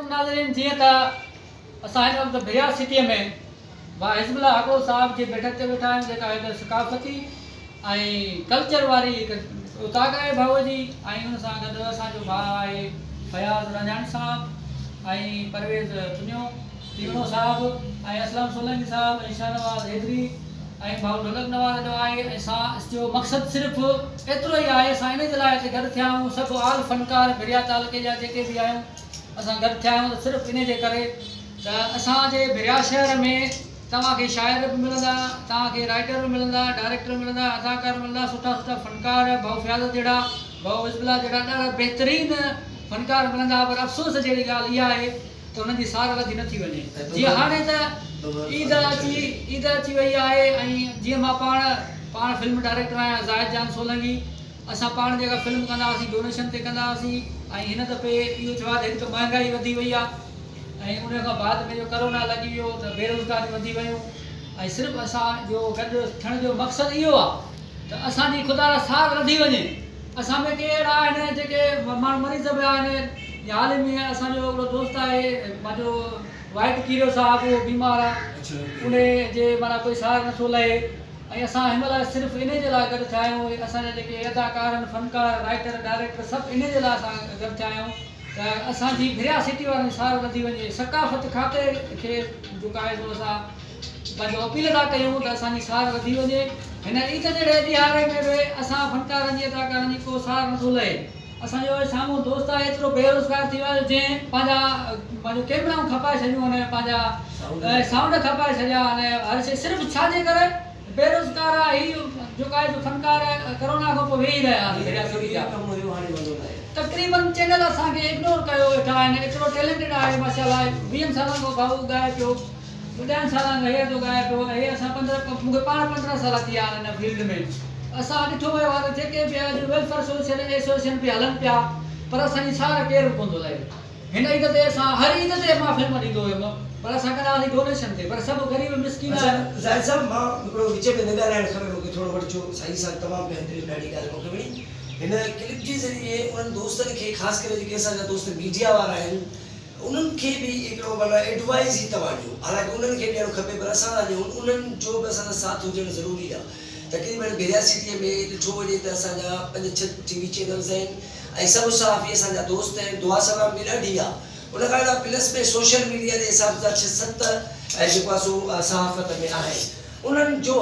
عليڪم ناظرين جيئن ته اسان هن وقت ڀريا سٽيء ۾ ڀاء حزب الله هڪڙو صاحب جي بيٺڪ تي ويٺا آهيون جيڪا هڪ ثقافتي ۽ ڪلچر واري هڪ اوطاق آهي ڀاء جي ۽ ان سان گڏ اسان جو ڀاء آهي فياض رانجهاڻي صاحب ۽ پرويز تنيو تيوڻو صاحب ۽ اسلم سولنگي صاحب ۽ شاهنواز حيدري ۽ ڀاء ڍولڪ نواز جو آهي ۽ سان جو مقصد صرف ايترو ئي آهي اسان انهي جي لاء هتي گڏ ٿيا آهيون سڀ آل فنڪار ڀريا تعلقي جا جيڪي به آهيون اسان گڏ ٿيا آهيون ته صرف انهي جي ڪري ته اسان جي ڀريا شهر ۾ توهان کي شاعر به ملندا توهان کي رائيٽر به ملندا ڊائريڪٽر ملندا اداڪار ملندا سٺا سٺا فنڪار ڀاء فياض جهڙا ڀاء حزب الله جهڙا ڏاڍا بهترين فنڪار ملندا پر افسوس جهڙي ڳالهه اها آهي ته انهن جي سار لڌي نه ٿي وڃي. جيئن هاڻي ته عيد اچي عيد اچي وئي آهي ۽ جيئن مان پاڻ پاڻ فلم ڊائريڪٽر آهيان زاهد جان سولنگي اسان پاڻ جيڪا فلم ڪندا هئاسين ڊونيشن تي ڪندا هئاسين ۽ هن دفعي اهو ٿيو آهي ته هڪ ته مهنگائي وڌي وئي آهي ۽ ان کان بعد ۾ جو ڪرونا لڳي ويو ته بيروزگاريون وڌي ويون ۽ صرف اسان جو گڏ ٿيڻ جو مقصد اهو آهي ته اسان جي خدا را سار لڌي وڃي. اسان ۾ ڪي اهڙا آهن جيڪي ماڻهو مريض به آهن يا حال ئي ۾ اسان جو هڪڙو دوست آهي پنهنجو وائٽ ڪيريو صاحب اهو بيمار آهي ان جي معنيٰ ڪوئي سار نٿو لهي ۽ اسان هن مهل صرف انهي جي لاء گڏ ٿيا آهيون اسان جا جيڪي اداڪار آهن فنڪار رائيٽر ڊائريڪٽر سڀ انهي جي لاء اسان گڏ ٿيا آهيون ته اسان جي ڀريا سٽي وارن جي سار لڌي وڃي ثقافت کاتي کي جيڪو آهي سو اسان پنهنجو اپيل ٿا ڪيون ته اسان جي سار لڌي وڃي. هن عيد جهڙي ڏهاڙي ۾ به اسان فنڪارن جي اداڪارن جي ڪو سار نٿو لهي. اسان جو سامهون دوست آهي ايترو بيروزگار ٿي ويو آهي جو جنهن پنهنجا پنهنجو ڪيمرائون کپائي ڇڏيون هن پنهنجا سائونڊ کپائي ڇڏيا هن هر شي صرف ڇا جي ڪري بيروزگار آهي هي جيڪو آهي سو فنڪار ڪرونا کان پوء ويهي رهيا آهن ڀيڙا سوري جا تقريبن چينل اسان کي اگنور ڪيو ويٺا آهن ايترو ٽيلنٽيڊ آهي ماشاءالله ويهن سالن کان ڀائو ڳائي پيو ڏهن سالن کان هي ٿو ڳائي پيو ۽ هي اسان 15 مون کي پاڻ 15 سال ٿي ويا آهن هن فيلڊ ۾ اسان ڏٺو ويو آهي ته جيڪي به اڄ ويلفيئر سوشل ايسوسيئشن به هلن پيا پر اسان جي سار ڪير به ڪونه ٿو لهي هن عيد تي اسان هر عيد تي مان فلم ڏيندو هيم پر اسان ڪندا هئاسين ڊونيشن تي پر سڀ غريب مسڪين اڇا آهن. زاهد صاحب مان هڪڙو وچ ۾ نه ڳالهائڻ کپي مونکي ٿورو وٺجو سائين صاحب تمام بهترين ڏاڍي ڳالهه مونکي وڻي هن ڪلپ جي ذريعي انهن دوستن کي خاص ڪري جيڪي اسان جا دوست ميڊيا وارا آهن انهن کي به هڪڙو معنيٰ ايڊوائيز ئي توهان ڏيو، حالانڪه انهن کي ڏيڻ کپي پر اسان ٿا ڏيون، انهن جو به اسان سان ساٿ هجڻ ضروري آ. تقريبن ڀريا سٽيء ۾ ڏٺو وڃي ته اسان جا پنج ڇهه ٽي وي چينلز آهن ۽ سڀ صحافي اسان جا دوست آهن، دعا سلام به ڏاڍي آ. ان کان علاوه پلس ۾ سوشل ميڊيا جي حساب سان ڇهه ست جيڪو آ سو صحافت ۾ آهن. انهن جو.